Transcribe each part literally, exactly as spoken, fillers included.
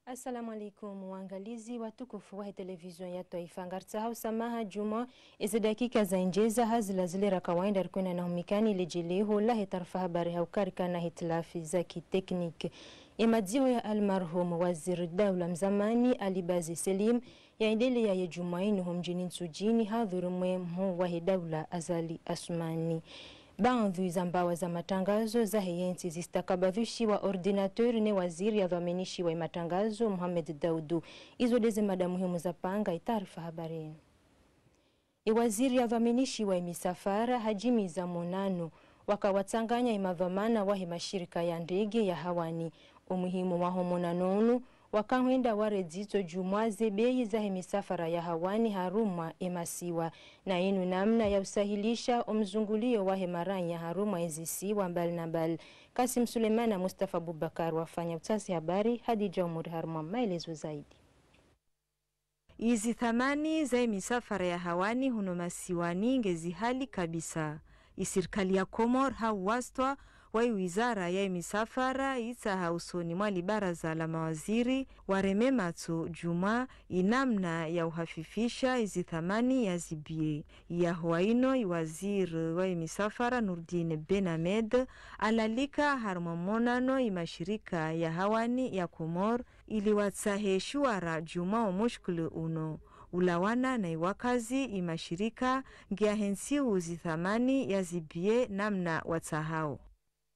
Assalamu alaikum, waangalizi watukufu wahe televizio ya twaifa. Ngaritsaho usamaha djumwa, eze dakika za injeza hazila zile ra kawaida rikwenda na humikani ledjeleho lahe taarifa habari ha ukarika na hitilafi za kitekniki. Emadziho ya almarhum waziri daula mzamani Ali Bazi Selim yaendelea ye djumwa inu ho mdjini Ntsudjini, hadhuru mwe mhuu wahe daula Azali Assoumani. Baadhwi za mbawa za matangazo zahe yentsi zistakabadhishiwa ordinateur ne waziri yadhwaminishiwa ematangazo Mohamed Daoudou. Izo ndeze mada muhimu zapanga etaarifa habari inu. Ewaziri yadhwaminishiwa emisafara hadjimiza monano waka watsanganya emadhwamana wahe mashirika ya ndege ya hawani. Omuhimu waho monano unu, waka hwenda waredzitso djumwa ze bei zahe misafara ya hawani harumwa emasiwa, na inu namna ya usahilisha omzungulio wahe maranya harumwa ezisiwa mbali na mbali. Kasim Suleiman na Mustafa Abubakar wafanya utafiti habari, Hadidja Umuri harumwa maelezo zaidi. Izi thamani za imisafara ya hawani huno masiwani ngezi hali kabisa. Isirikali ya Komor ha uwastwa wa iwizara ya imisafara itsaha usoni mwa libaraza la mawaziri wareme matso djumwa inamna ya uhafifisha izi thamani ya zibiye. Yaho wa ino iwaziri wa imisafara Nourdine Ben Ahmed alalika harumwa monano imashirika ya hawani ya Komor ili watsahe shiwara djumwa omushkili uno. Ulawana na iwakazi imashirika ngiyahentsiu zi thamani ya zibiye namna watsahao.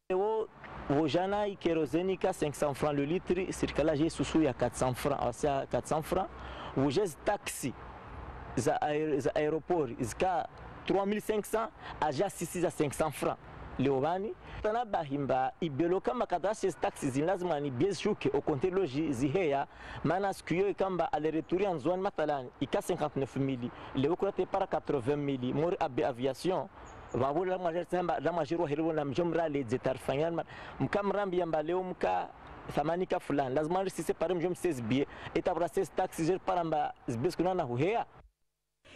Leo, pvo djana ikerozeni ka cinq cents francs le litre, sirikali yaje isusu ya quatre cents francs, asi ya quatre cents francs. Pvo dje zi taxi za aer-, za aéroport zika trois mille cinq cents, aja sisi za cinq cents francs. Leo pvani tanabahi mba ibelo kama kadrashe zi taxi zini lazima ni biye zishuke, o konte loji ziheya, mana siku iyo ikamba aller-retour ya Ndzuani mathalani ika cinquante-neuf mille, leo kula tepara quatre-vingt mille, mori Abe Aviation. Pvapvo la mwaje tsamba, la mwaje roherivo na mdjo mrale dze taarifa nyani, mka mrambi yamba leo mka thamani ka fulani, lazima risise pare mdjo msezi biye, eta pura sezi taxi je para mba zibiye siku nana huheya.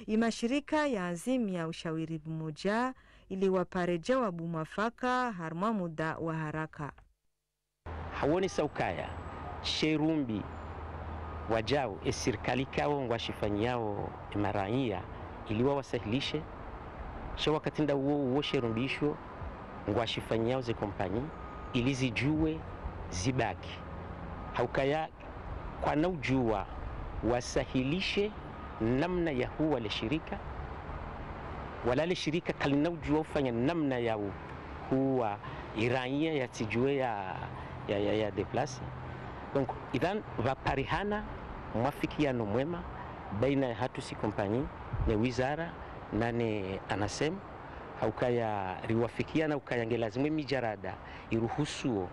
Imashirika ya azimia ushawiri pvumoja ili wapare jawabu mwafaka harumwa muda wa haraka. Hawonesa ukaya she rumbi wajau esirikali kao ngwashifanyao emaraiya ili wawasahilishe, she wakati nda uwo uwo she rumbi isho ngwashifanyao ze kompanyi ili zijuwe zibaki. Haukaya kwana ujua wasahilishe namna ya huwa le shirika, wala le shirika kalina ujua ufanya namna ya u-, huwa iraiya yatijue ya, ya, ya, ya déplacer. Donc, idhan pvaparihana mwafikiano mwema baina ya hatru si kompanyi, ne wizara, na ne ANACM, haukaya riwafikiana ukaya nge lazima mijarada iruhusuo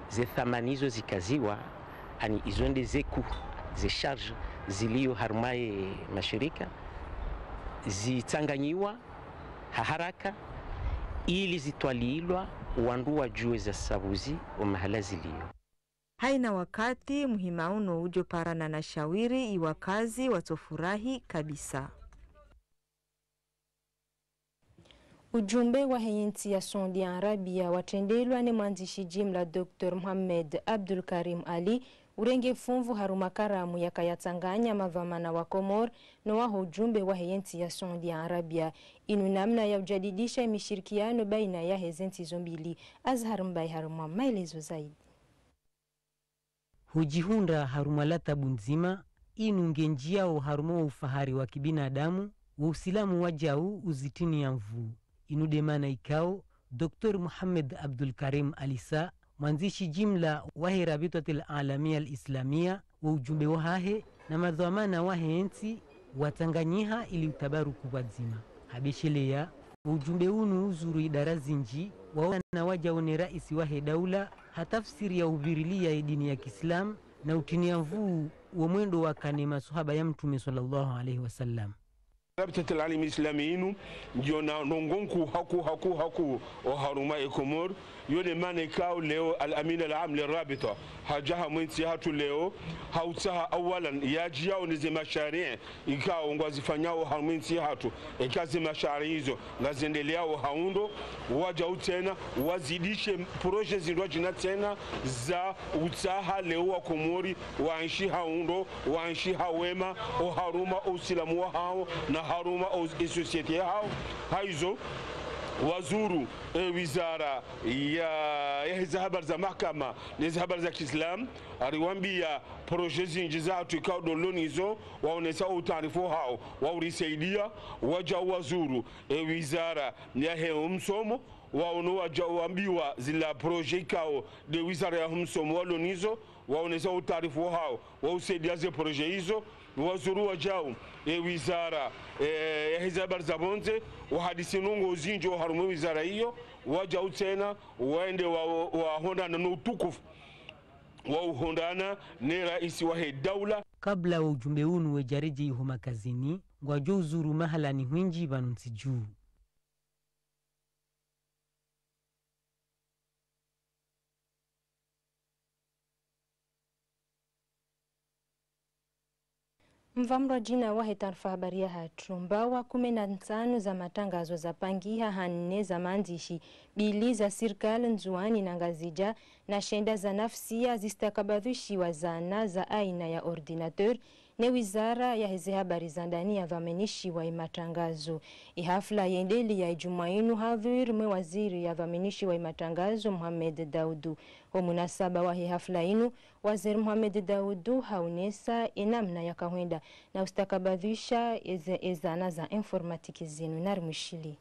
ze thamani izo zikaziwa, ani izo nde ze coût, ze charge zilio harumwa ye mashirika, zitsanganyiwa ha haraka, ili zitwalilwa, wandru wajue za sabuzi o mahala zilio. Haina wakati muhima uno ujo parana na shawiri iwakazi watsofurahi kabisa. Ujumbe wahe yentsi ya Saudi Arabia watrendelwa ne mwandzishi jimla Docteur Mohamed Abdoulkarim Ali, urenge funvu harumwa karamu yakaya tsanganya madhwamana wa Komor no waho ujumbe wahe yentsi ya Saudi Arabia. Inu namna ya ujadidisha imishirikiano baina yahe zentsi zo mbili. Azhar Mbaye harumwa maelezo zaidi. Hujihundra harumwa latabu ndzima, inu ngendjiao harumwa ufahari wa kibinadamu, wo usilamu wajau uzitini ya nvu. Inu de mana ikao, Docteur Mohamed Abdoulkarim Alisa, mwandzishi jimla wahe Rabitwatil Alamiya Al Islamiya, wo ujumbe wahahe na madhwamana wahe ntsi watsanganyiha ili utabaruku pvwadzima. Habesheleya, wo ujumbe unu uzuru idara zinji, waona wajau ne raisi wahe daula, ha tafsiri ya uvirilia ye dini ya kiislamu, na utini ya nvu wo mwendo wakana ne maswahaba ya Mtrume swallallahu alayhi wasallam. Rabitatul Alam Islami inu, ngiyo na ndrongoo nkuu hakuu, hakuu, hakuu, oharumwa ye Komori, yo nde mana ikao leo Al-Amin Al-Am li Rabita, hadja harumwa yentsi yahatru leo, hautsaha awalan, yadje yaone ze mashariya, ikao ngwazifanyao harumwa yentsi yahatru, eka ze mashariya izo, ngazendeleao ha undro, wadjau tsena, wazidishe projet zindrwadjina tsena, za utsaha leo wa Komori, waenshi ha undro, waenshi ha wema, oharumwa ousilamu wahao, na harumwa o, e société yahao. Haizo, wazuru, e wizara ya, yaheze habari za mahakama, neze habari za kiislamu, hariwambiya projet zindji zahatru ikao ndo lonizo, waonesa outaarifu wahao, waurisaidia, wadjau wazuru, e wizara yahe omsomo, waono wadjau wambiwa zila projet ikao nde wizara yaho msomo walonizo, waonesa outaarifu wahao, wausaidia ze projet izo, wazuru wadjau, e wizara, e, yaheze habari za pvondze, wahadisi ndrongoo zindji oharumwa e wizara iyo, wadjau tsena, waende wa, wahondana no utukufu, wauhondana ne raisi wahe daula. Kabla wo ujumbe unu wedjaredjei ho makazini, ngwadjo uzuru mahalani hwindji pvanu ntsi dju. Mva mradjina wahe taarifa habari yahatru. Mbawa kume na ntsanu za matrangazo zapangiha, ha nne za mandzishi, mbili za sirikali Ndzuwani na Ngazidja, na shenda za nafsia zistakabadhwishiwa zana za aina ya ordinateur, ne wizara yaheze habari za ndani yadhwaminishiwa ye matrangazo. Ye hafla yendeleya ye djumwa inu hadhwiri mwe waziri yadhwaminishiwa ye matrangazo Mohamed Daoudou. Ho munasaba wahe hafla inu, waziri Mohamed Daoudou haonesa ye namna yakahwenda na ustakabadhwisha eze, ezana za informatique zinu. Narimwishiliye.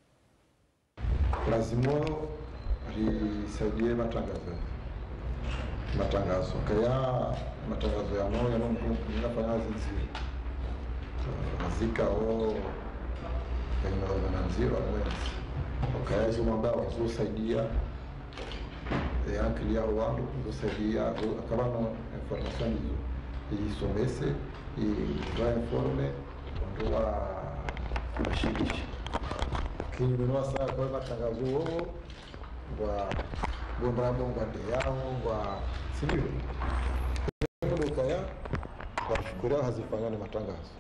Lazimu risaidie matrangazo. Matrangazo. Kaya matrangazo yanu, yanu mkuu, ninafanya zindzi. Zikao, kaya na zana ndziro, mwenzi. Kaya izo mwamba, wazo saidia, e, ankili ya wandru, wazo saidia, wazo, akaba no information izo. Isomese, i, izo informe, wandru wa, washirishi. Kinyume no wasaya kwa matrangazo wowo, ngwa, ngwa, ngwa, ngwa nde yawo, ngwa, sindio? Ndo kaya, ngwa shukuriya hazifanywa ne matrangazo.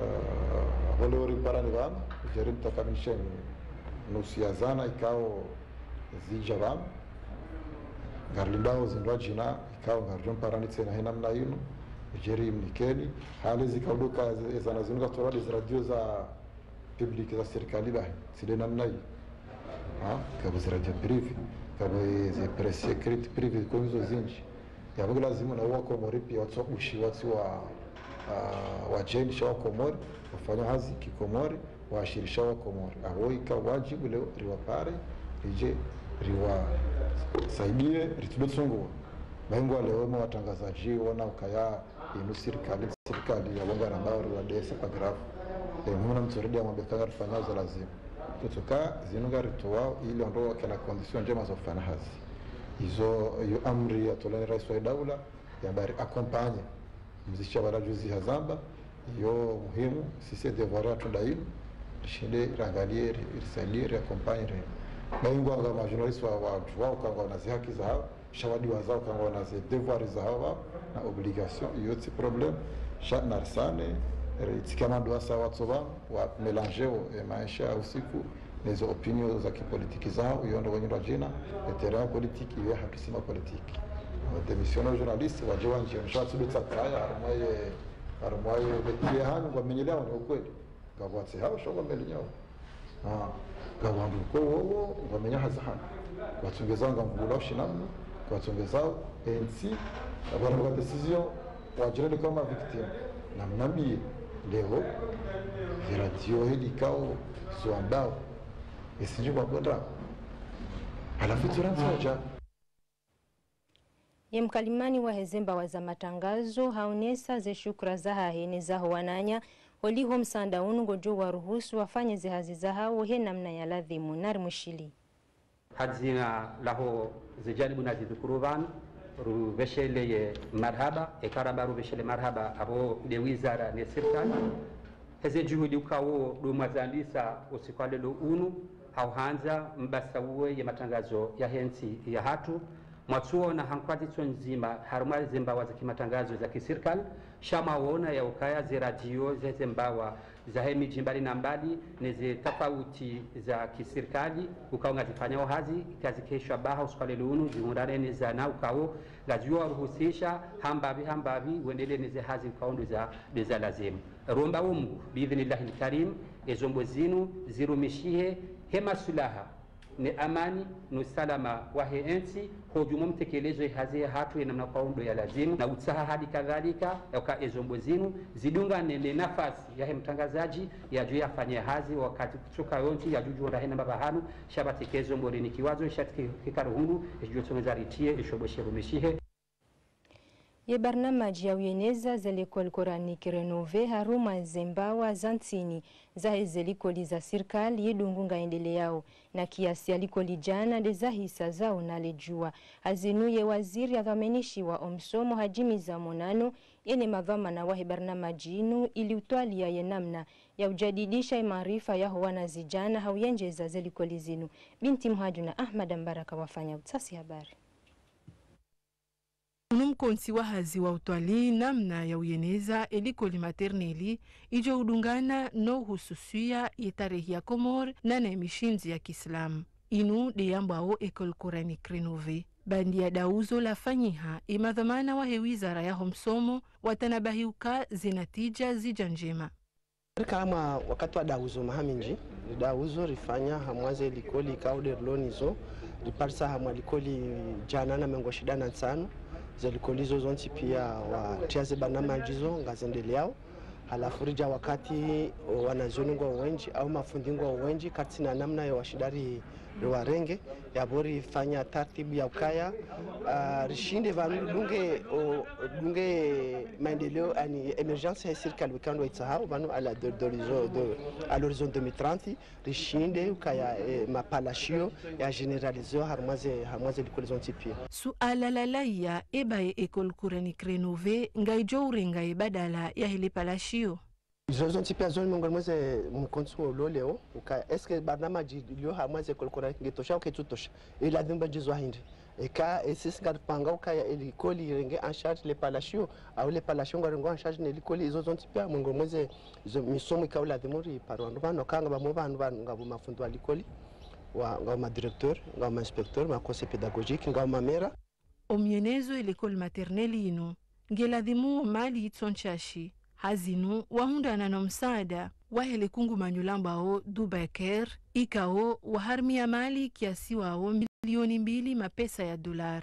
Eh, hole ori mparani pvanu, jeri mtakamilishe nusu ya zana ikao zidja pvanu. Ngarilindao zindrwadjina, ikao ngaridjo mparani tsena he namna inu, jeri mnikeni. Hale zikao ndo ka ze, ezana zinu ngazitolwa nde ze radio za public za sirikali bahi, tsi nde namna iyo. Ha? Ngapvo ze radio privé, ngapvo ze presse écrite privé, ko izo zindji. Yapvo lazimu na wa Komori pia watso ushi watsi wa, ah, wadjeni sha wa Komori, wafanya hazi ki Komori, washirisha wa Komori. Apvo ika wadjibu leo riwapare, ridje, riwasaidie, ritsudo tsunguwa. Bahi ngwa leo mwa watrangazadji, wona ukaya inu sirikali, sirikali ya wonga ramba uri wa dese pa grave. E, muna mtsoridi ya mwambe ka ngarifanya za lazimu. Kutuka, zinu ngaritowa, ili ondro wakena condition ndjema za ufanya hazi. Izo, yo amri ya tolani rais wa daula, ya bari accompagner. Mzisha bara juzi hazamba, yo muhimu, sisi devoir ya tunda inu, rishinde, rangalie, ri-, risaidie, ri accompagner. Bahi ngwanga ma journaliste wa, wa, wa, ukanga wana zi haki zahao, sha wadi wazao kanga wana ze devoir zahao na obligation, iyo tsi problème. Sha narisane, ri, tsi kama ndo wasa watso pvanu, wa mélanger wo, e, maesha ya usiku, nezo opinion za kipolitiki zahao, iyo ndo wenyi ndrwadjina, e terrain politique, iyo hatru si ma politique. Wa démissionner journaliste, wadje wandjie, sha tsi ndo tsakaya, harumwa ye, harumwa ye, métier hanyu, ngwamenyelea wo ni ukweli. Ngapvo watsi hao sho ngwamelinyao. Ah, ngapvo wandru ko wowo, ngwamenya hazi hanu. Ngwatsongezao ngamvulao shinamu, ngwatsongezao entsi, ngapvo wandru wa décision, wadjirende kama victime. Na mnambiye, leo, ze radio heli kao, zo ambao, esindji ngwakwenda. Halafu tsura ntsoja. Ye mkalimani waheze mbawa za matrangazo haonesa ze shukra zahahe ne zaho wananya, holiho msaanda unu ngodjo waruhusu wafanye ze hazi zahao he namna ya ladhimu. Narimwishiliye. Ha dzina laho ze janibu nazidhukuru pvanu, rupvesheleye marahaba, eka ramba rupveshele marahaba apvo nde wizara ne sirikali. Heze juhudi ukao ndo mwazandisa usiku wa leo unu, ha uhandza mbasa uwe ye matangazo yahe ntsi yahatru, mwatsuona ha nkwatsitso ndzima, harumwa ze mbawa za kimatangazo za kisirikali, sha mwaona ya ukaya ze radio, ze, ze mbawa zahe midji mbali na mbali, ne ze tafauti za kisirikali, ukao ngazifanyao hazi, kazikeshwa baha usiku wa leo unu, zihundrane ne zana ukao, ngaziwaruhusisha, hambapvi, hambapvi, wendelee ne ze hazi ukao ndo za, ndo za lazimu. Romba Mungu, biidhnillahil karim, ezombo zinu zirumishihe he maswilaha, ne amani, no usalama wahe entsi, ho djumwa mtekelezo ye hazi yahatru ye namna kwao ndo ya lazimu, na utsaha hali kadhalika, ya uka ezombo zinu zidungane ne nafasi yahe mtrangazadji, yadjuwe yafanye hazi wakati kutsuka yontsi, yadjudjuwa ndahena mbapvahanu, sha pvatsike ezombo rinikiwazo, sha tsike kikaruhundu, edjudjo tsongeza ritriye, eshombo shirumishihe. Ye barnamaji ya uyeneza ze likoli coranique rénovées harumwa ze mbawa za ntsini zahe ze likoli za sirikali yidungu ngayendeleao, na kiasi ya likoli djana nde zahisa zaona le djuwa. Hazinu ye waziri yadhwaminishiwa omsomo hadjimiza monano yene madhwamana wahe barnamaji inu ili utwalia ye namna ya ujadidisha ye maarifa yaho wanazidjana ha uyendjeza ze likoli zinu. Binti Mhadju na Ahmada Mbaraka wafanya utsasi habari. Unu mkontsi wa hazi wa utwalii namna ya uyeneza e likoli maternelle idjo udungana no uhususwiya ye tarehi ya Komori na ne mishindzi ya kiislamu. Inu nde yambwao école coranique rénovée. Baanda ya dauzo lafanyiha, e madhwamana wahe wizara yaho msomo watanabahi uka ze natija zidja ndjema. Rika hamwa wakati wa dauzo maha mindji, dauzo rifanya hamwa ze likoli ikao nde rilo nazo, riparisa hamwa likoli djana na mengo shenda na ntsanu, ze likoli zo zontsi pia watriya ze barnamaji zo ngazendeleao. Halafu ridja wakati wanazioni ngwao wendji, au mafundi ngwao wendji, karitsina namna ya washinda ri riwarenge, yapvo rifanya taratibu ya ukaya, ah, rishinde pvanu ridunge, o, ridunge maendeleo, yaani émergence ya sirikali wikao ndo itsahao, pvanu à la, de, d'horizon, de, à l'horizon deux mille trente, rishinde ukaya, eh, mapalashio ya généraliser harumwa ze, harumwa ze likoli zontsi pia. Suala la laya, eba ye école coranique rénovée, ngaidjo urenga ye badala yahe le palashio. Izo zontsi pia zo ni miongoni mwa ze mkontsi wa ulo leo, uka, est-ce que barnamaji ilio hamwa ze école coranique ngetosha au kaitsutosha? Ilazimu bandjizwa hindri? Eka, e sisi ngaripanga ukaya e likoli irenge en charge le palashio, au le palashio ngarengo en charge ne likoli, izo zontsi pia miongoni mwa ze, zo misomo ikao lazimu ripare wandru pvanu, ka ngapvo pvanu pvanu, ngapvo mafundi wa likoli, wa, ngapvo ma directeur, ngapvo ma inspecteur, ma conseil pédagogique, ngapvo ma mera. Omyenezo e likoli maternelle inu, ngeladhimu wo mali itso ntsashi. Hazinu, wahundrana no msaada wahe le kungumanyo lambwao Dubai Cares, ikao waharimia mali kiasi wao milioni mbili mapesa ya dollar.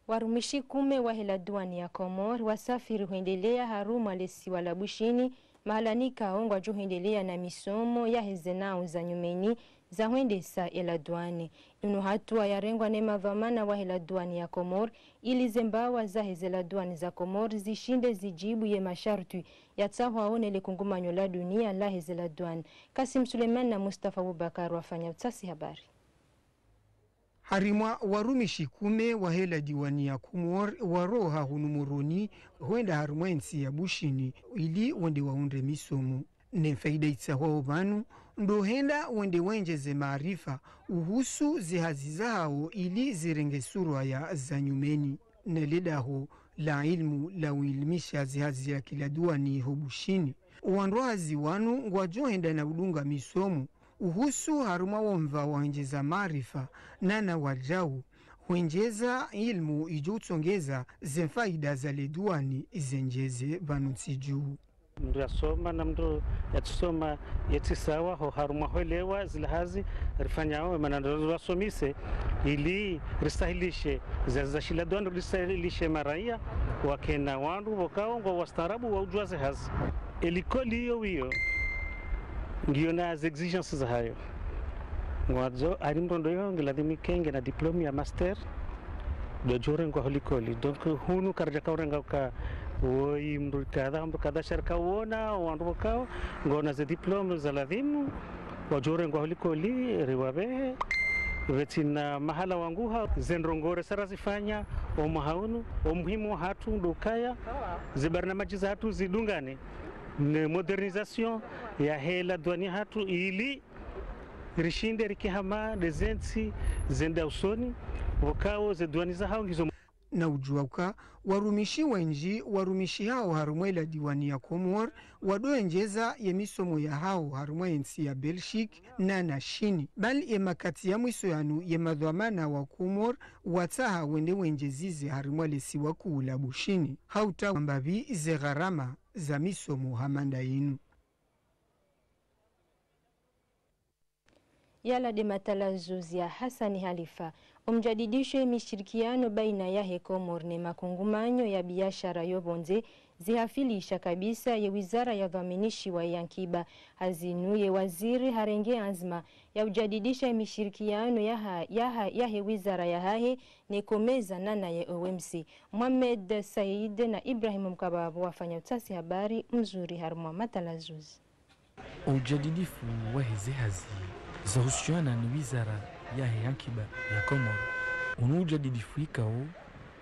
Warumishi kume wahe la duwani ya Komori wasafiri hwendelea harumwa le siwa la Bushini, mahala nikao ngwadjo hwendelea na misomo yahe ze nau za nyumeni za hwendesa e la duwani. Inu hatuwa yarengwa ne madhwamana wahe la duwani ya Komori, ili ze mbawa zahe ze la duwani za Komori zishinde zijibu ye masharutwi yatsahwao ne le kungumanyo la dunia lahe ze la duwani. Kasim Suleiman na Mustafa Abubakar wafanya utsasi habari. Harimwa warumishi kume wahe la diwani ya Komori waroha hunu Moroni hwenda harimwa entsi ya Bushini ili wende wahundre misomo. Ne faida itsahwao pvanu ndo hwenda wende wendjeze maarifa uhusu ze hazi zahao ili zirenge surwa ya za nyumeni. Ne le daho la ilmu la uilimisha ze hazi ya kila duwani ho Bushini. Wandru hazi wanu ngwadjo hwenda na udunga misomo uhusu harumwa womva wa hwendjeza maarifa, nana wadjau hwendjeza ilmu idjo utsongeza ze faida za le duwani zendjeze pvanu ntsi dju. Mndru yasoma na mndru yatsusoma yetsi sawa ho harumwa hwelewa zila hazi rifanyao, mana ndo wasomise ili risahilishe za, za shila duwani, risahilishe maraya, wakena wandru pvokao ngwao wastaarabu wa udjuwa ze hazi. E likoli iyo wiyo ngiyo na ze exigences zahayo. Ngwandzo, ari mndru ndo yo ngiladhimu ike nge na diplôme ya master, ndo djo urengwa ho likoli. Donc, hunu karidjaka urenga uka woyi mndru kadha, mndru kadha, sha rika uona wandru pvokao ngwao na ze diplôme za ladhimu, wadjo urengwa ho likoli, riwapvehe, Pvwatsina mahala wanguha, ze ndrongoo resa razifanya omwaha unu, omuhimu wahatru ndo ukaya ze barnamaji zahatru zidungane ne modernisation yahe la douane yahatru, ili rishinde rike hama nde ze ntsi zenda usoni, pvokao ze douane zahao ngizo. Na udjuwa uka warumishi wendji warumishihao harumwa ila douane ya Komori, wado wendjeza ye misomo yahao harumwa ye ntsi ya Belgique na na Chine. Bali ye makati ya mwiso yanu ye madhwamana wa Komori watsaha wende wendjezeze harumwa le siwa kuu la Bushini, ha utsaha wambapvi ze gharama za misomo hama nda yinu. Yala nde matalazuzi ya Hassani Halifa. Omjadidisho ye mishirikiano baina yahe Komori ne makungumanyo ya biashara yo pvondze zihafilisha kabisa ye wizara ya dhwaminishiwa ye ankiba. Ha zinu ye waziri harenge anzima ya ujadidisha ye mishirikiano yaha, yaha, yahe wizara yahahe ne COMESA na naye OMC. Mohamed Said na Ibrahim Mkababo wafanya utafiti habari mzuri harumwa matalazuzi. Ujadidifu wahe ze hazi zahusiana ni wizara yahe ankiba ya Komori. Unu ujadidifu ikao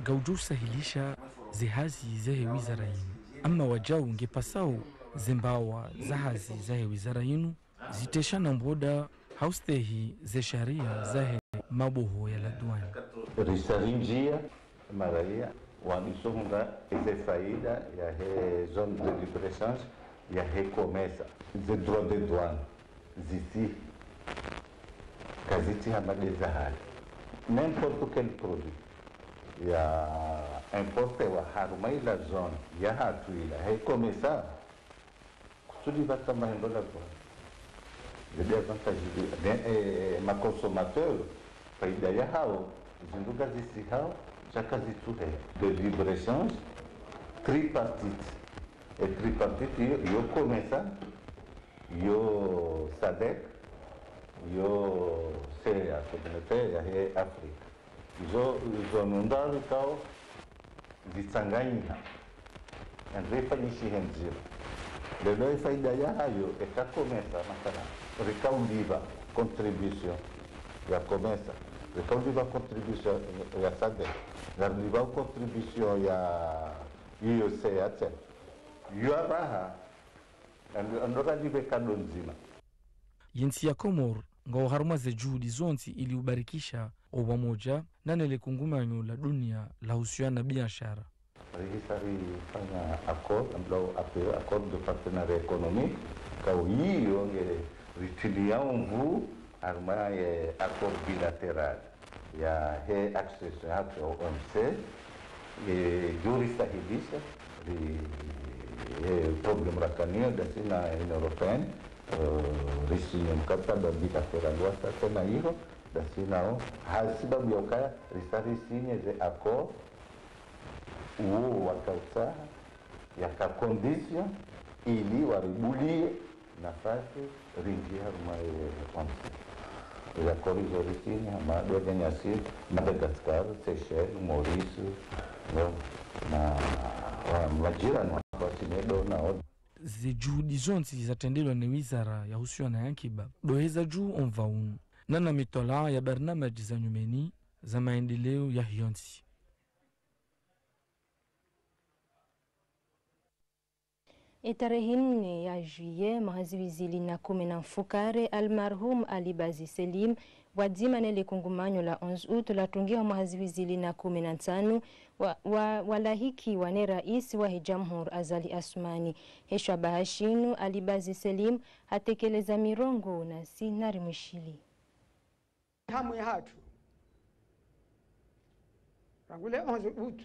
ngaujo usahilisha ze hazi zahe wizara yinu. Ama wajau ngepasao ze mbawa za hazi zahe wizara yinu zitesha na mboda ha ustehi ze sharia zahe maboho ya la douane. Risarinjia maraya wandisonga ze faida yahe zone de libre-échange yahe COMESA. Ze droits de douane zitsi, kazitsi hama nde za hale. N'importe quel produit ya importewa harumwa ila zone yahatru ila he COMESA, kutsuli pvata mahendo la douane. Zidi avantage di, ne, eh, ma consommateurs, faida yahao, zindru kazitsi hao, sha kazitsuhe. De libre-échange, tripartite. E tripartite yo, yo COMESA, yo SADC, yo CEEA, Communauté yahe Afrika. Izo, izo ndraru ikao zitsanganyiha. Ende rifanyishihe ndziro. Leo e faida yahayo, eka COMESA, mathalan, rikao lipva contribution ya COMESA, rikao lipva contribution ya SADC, ngarilipvao contribution ya, iyo CEEA tsena. Yo apvaha, ando, ando ralipve kado ndzima. Ye ntsi ya Komori ngao harumwa ze juhudi zontsi ili ubarikisha o wamoja na nele kungumanyo la dunia lahusiana na biashara. Rihisa rifanya accord, ambao appel accord de partenariat économique, kao iyo nge ritiliao nvu harumwa ye accord bilatéral yahe accession yahatru ya OMC, e, djuu risahilisha, ri, e, problème rakanayo ndasi na Union Européenne, e, risinye mkataba bilatéral wasa tsena iho, ndasi nao, ha sababu ya ukaya risa risinye ze accord, uwo wakautsaha, yaka condition ili waribulie nafasi ringie harumwa ye OMC. Ze accord izo risinye hama ndo nge nyasi, Madagascar, Seychelles, Maurice, no, na, wa, majirani wa, wa Senegal nao. Ze juhudi zontsi zatrendelwa ne wizara yahusiana na ankiba, ndo heza djuu omva unu. Na na mitwalaa ya barnamaji za nyumeni za maendeleo yahe yontsi. Etarehi nne ya juillet, mwaha zihwi zili na kume na mfukare, almarhum Ali Bazi Selim, pvwadzima nele kungumanyo la onze août latungiwa mwaha zihwi zili na kume na ntsanu, wa, wa, walahikiwa ne raisi wahe jamhuri Azali Assoumani. He shabaha shinu, Ali Bazi Selim hatekeleza mirongo nasi narimwishiliye. Hamu yahatru, rangu le onze août,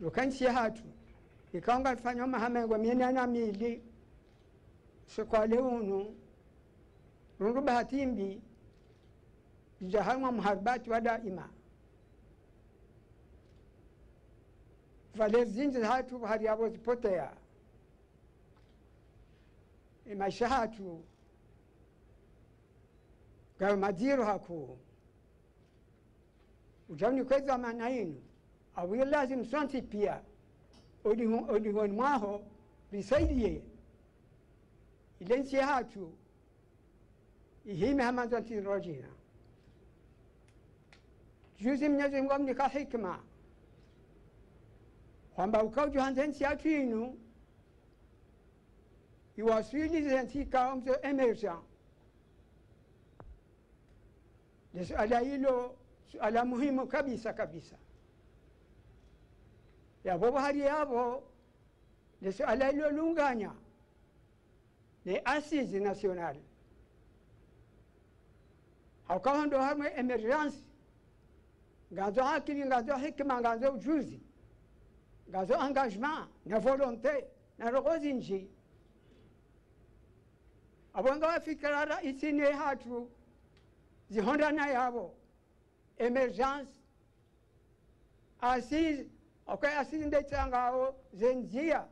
luka ntsi yahatru ikao ngalifanyao maha mengo mine na mili, sha kwa leo unu, rundru bahati mbi, rija harumwa muharibati wa daima. Valeurs zindji zahatru hari yapvo zipotea. E maesha yahatru ngayo madziro hakuu. Udja unikweza mana inu, awu ye lazimu sontsi pia, odi hu-, odi honi mwaho, risaidiye ile ntsi yahatru ihime hama ntsi ndrwadjina. Juzi Mnyezi Mungu hamnika hikima. Hwamba uka udjo handza entsi yatru inu, iwaswili ze ntsi ikao ngizo émergent. Le suala ilo, suala muhimu kabisa, kabisa. Yapvo pvo hari yapvo, le suala ilo lunganya ne Assises Nationales. Hauka hondro harumwa émergence, ngandzo akili, ngandzo hikima, ngandzo ujuzi, ngandzo engagement, na volonté, na ndrongoo zindji. Apvo ngawa fikira raisi ne hatru zihundrana yapvo. Émergence, Assises, ok, Assises nde itsangao ze ndzia,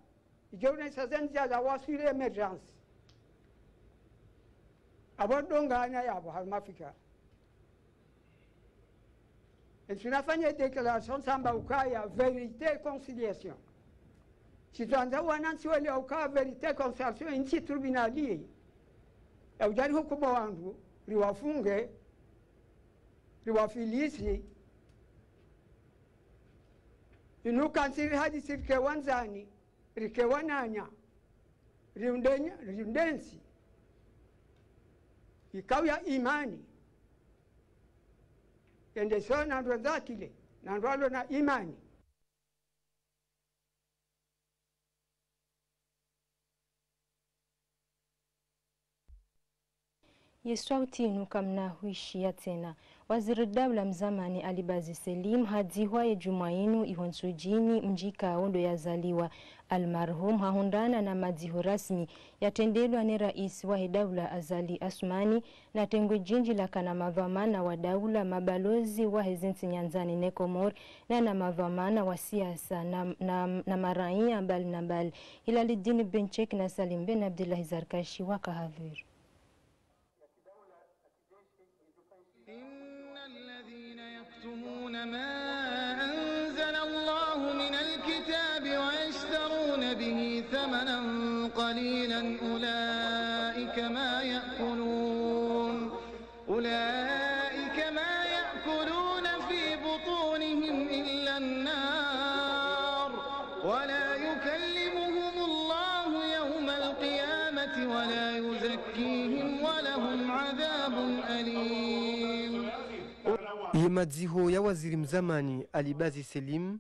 idjo unesa ze ndzia za waswili émergence. Apvo ndrongoo yapvo harumwa fikira. Entsi nafanya déclaration tsamba ukaya vérité conciliation. Tsitsandza wanantsi welewe uka vérité conciliation, intsi tribunal. Ya udjari hukumu wandru, riwafunge, riwafilisi. Inu kantsi rihadisi rike wandzani, rike wananya, riunde nya-, riunde ntsi ikao ya imani. Yende sawa na ndrongoo za akili, na ndrongoo na imani. Ye sauti inu kamna huishiya tsena. Waziri daula mzamani Ali Bazi Selim hadzihwa ye djumwa inu iho Ntsudjini, mdji ikao ndo yazaliwa. Almarhum hahundrana na madziho rasmi yatrendelwa ne raisi wahe daula Azali Assoumani, na tengwe djindji lakana madhwamana wa daula, mabalozi wahe zintsi nyandzani ne Komori, na na madhwamana wa siasa na, na, na maraiya mbali na mbali. Hilaliddin Ben Cheikh na Salim Ben Abdillahi Zarkashi waka hadhwir. إن الذين يكتمون ما أنزل الله من الكتاب ويشترون به ثمنا قليلا أولئك ما يأكلون، أولئك ما يأكلون في بطونهم إلا النار، ولا يكلمهم الله يوم القيامة ولا يزكيهم ولهم عذاب أليم. Ye madziho ya waziri mzamani Ali Bazi Selim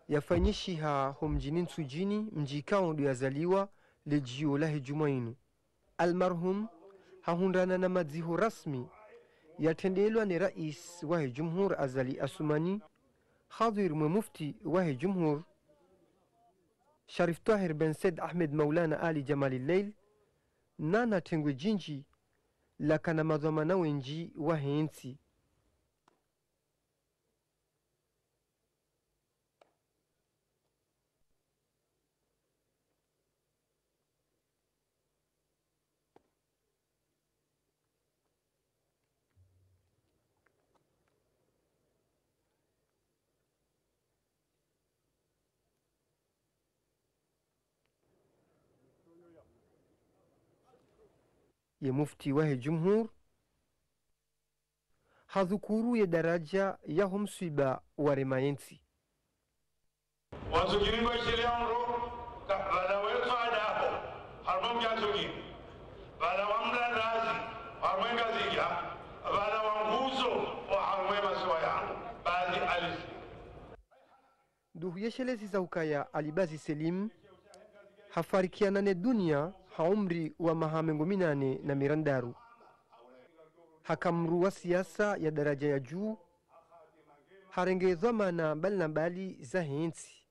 yafanyishiha ho mdjini Ntsudjini, mdji ikao ndo yazaliwa, le djio lahe djumwa inu. Almarhum hahundrana na madziho rasmi yatrendelwa ne raisi wahe jumhur Azali Assoumani, hadhwir mwe mufti wahe jumhur Sharif Twahir Ben Said Ahmed Maulana Ali Djamalillail, na na tengwe djindji lakana madhwamana wendji wahe ntsi. Ye mufti wahe jumhur hadhukuru ye daraja yaho mswiba warema yentsi. Wantsudjini ngweshelea ondro, ka, pvala wetso adaho, harumwa mdji wa Ntsudjini, pvala wa Mlandazi, harumwa Ngazidja, pvala wa nguzo, wa harumwa masiwa yanu, baadhi alisi. Nduhu yeshelezi za ukaya Ali Bazi Selim hafarikiana ne dunia ha umri wa maha mengo minane na mirandaru. Haka mdru wa siasa ya daraja ya juu, harenge dhwamana mbali na mbali zahe ntsi.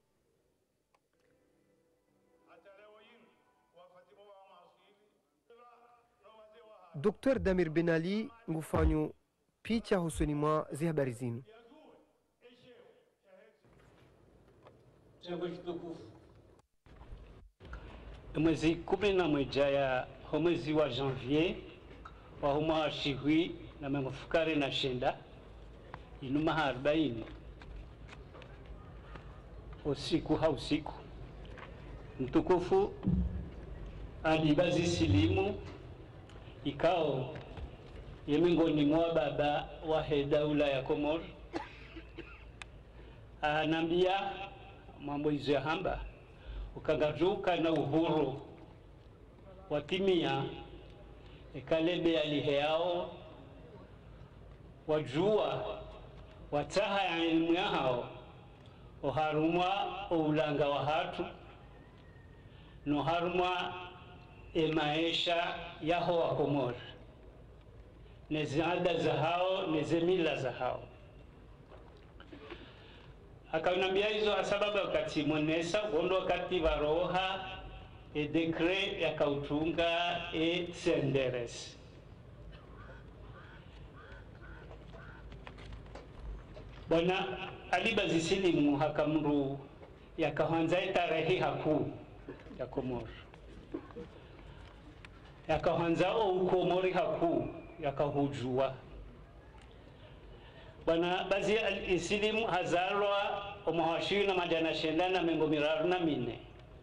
Docteur Damir Ben Ali ngufanyo picha hosoni mwa ze habari zinu. Mwezi kumi na mwedja yaho mwezi wa janvier waho mwaha shihwi na mengo mfukare na shenda, inu maha arbaini, usiku ha usiku, mtukufu Ali Bazi Selim, ikao ye mengoni mwa baba wahe daula ya Komori, Hanambia, mambo izo yahamba, uka ngadjoka na uhuru wa timiya, eka lebe yaliheyao, wadjuwa, watsaha ye ilimu yahao, oharumwa oulanga wahatru, no harumwa emaesha yaho Wakomori, ne ziada zahao, ne zemila zahao. Haka unambia izo ha sababu wakati monesa, wondo wakati pvaroha e décret yakautunga e C N D R S. Bwana Ali Bazi Selim haka mndru yakahwandza etarehi hakuu ya Komori. Yakahwandza oukomori hakuu, yakahudjuwa. Bwana Bazi Ali Selim hazalwa omwaha wa shihwi na madjana shenda na mengo miraru na mine,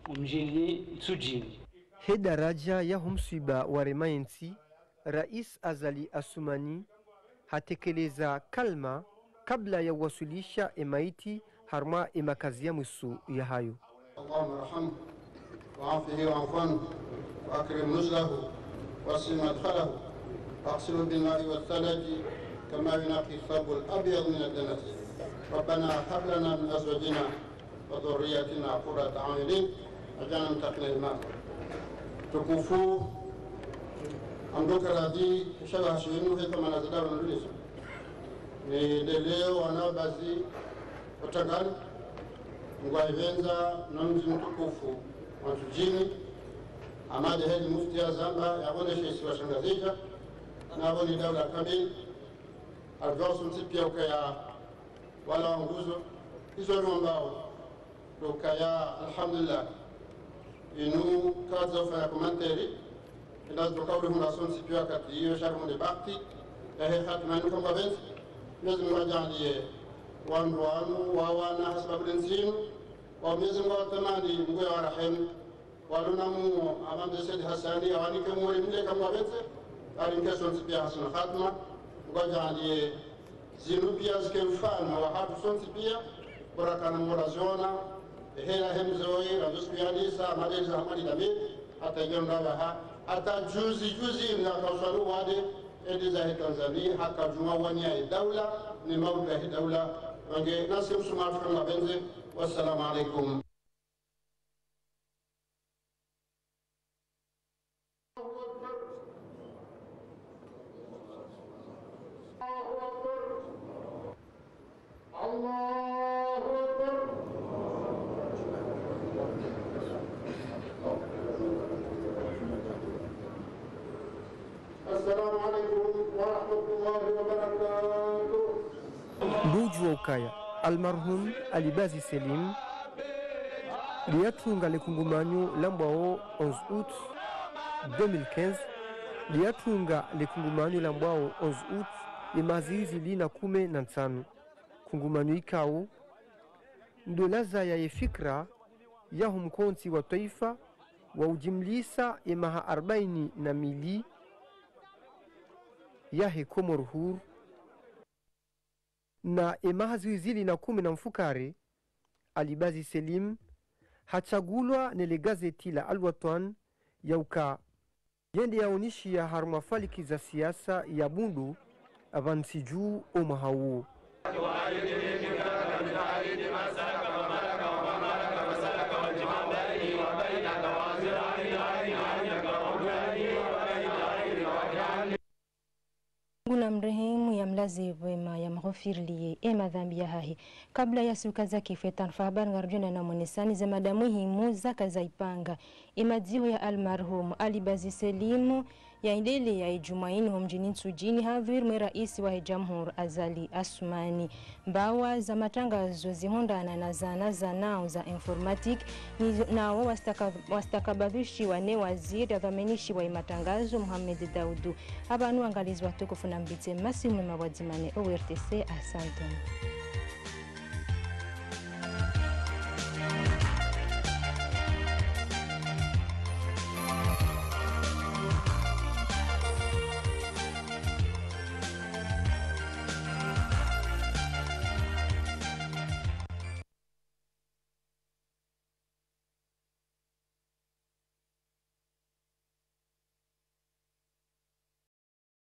omdjini Ntsudjini. He daraja yaho mswiba warema yentsi, Rais Azali Assoumani hatekeleza kalima kabla ya uwaswilisha emaiti harumwa emakazi ya mwiso yahayo. اللهم ارحمه وعافه واعف عنه وأكرم نزله ووسع مدخله واغسله بالماء والثلج كما ينقى الثوب الأبيض من الدنس. ربنا هب لنا من أزواجنا وذرياتنا قرة أعين واجعلنا للمتقين إماما. Tukufu, amdoka radhi, shaba hashinu, heka mana zadawa na duliso. Ni leo wana Bazi watangani, ngwaipvendza na mdji mtukufu wa Ntsudjini, Ahmad Heli Mufti yazamba, yapvo ne she isiwa sha Ngazidja, na yapvo ni daula kamili, alivyohusu ntsi pia ukaya wala wanguzo, izo wambao, ndo ukaya, alhamdulillah, inu kaza ufanya commentaire, ina ndo kauli huna sontsi pia wakati iyo, sha ri hunde bakti, yahe hatima inu kangwapvendze, Mwenyezi Mungu ajaaliye, wandru wanu, wawana, ha sababu le ntsi inu, wa Mwenyezi Mungu awatamani, Mungu yawarehemu, walona muo, amambe Said Hassani, awanike muo rimle kangwapvendze, arinike sontsi pia hasina hatima, Mungu ajaaliye, zinu pia zike mfano wahatru sontsi pia, bora kana mora ziona, hela hemzoi, razo siku ya lisa, madeli za Hamadi Dami, hata iyo ndaba ha, hata juzi, juzi, ni akauswalu wade, edi zahe Tanzania, haka juma wanya he daula, ni maudu yahe daula, wange nasi msuma Afrika mwabenze, wassalamu alaikum. السلام عليكم ورحمة الله وبركاته. Ndo udjuwa ukaya, almarhum Ali Bazi Selim, ndiyatunga le kungumanyo lambwao onze août deux mille quinze, ndiyatunga le kungumanyo lambwao onze août ye maha zihwi zili na kume na ntsanu. Kungumanyo ikao, ndo lazaya ye fikira yaho mkontsi wa twaifa wa ujimlisa ye maha arbaini na mili yahe Komori huru. Na ye maha zihwi zili na kume na mfukare, Ali Bazi Selim hatsagulwa ne le gazeti la Al-Watwan ya uka yende yaonishiya harumwa faliki za siasa ya Bundu apvanu ntsi dju omwaha uwo. Mungu namrehemu, yamlaze pvwema, yamghufiriliye ye madhambi yahahe. Kabla ya suka za kifo, taarifa habari ngarudjenda na mwonesani ze mada muhimu zaka zaipanga. Ye madziho ya almarhum Ali Bazi Selim yaendeleya ye djumwa inu homdjini Ntsudjini, hadhwiri mwe raisi wahe jamhuri Azali Assoumani. Mbawa za matangazo zihundrana na zana za nao za informatique, ni nao wastaka-, wastakabadhishiwa ne waziri yadhwaminishiwa ye matangazo Mohamed Daoudou. Apvanu wangalizi watukufu, nambitse masihu mema pvwadzima ne O R T C. Ahsantum.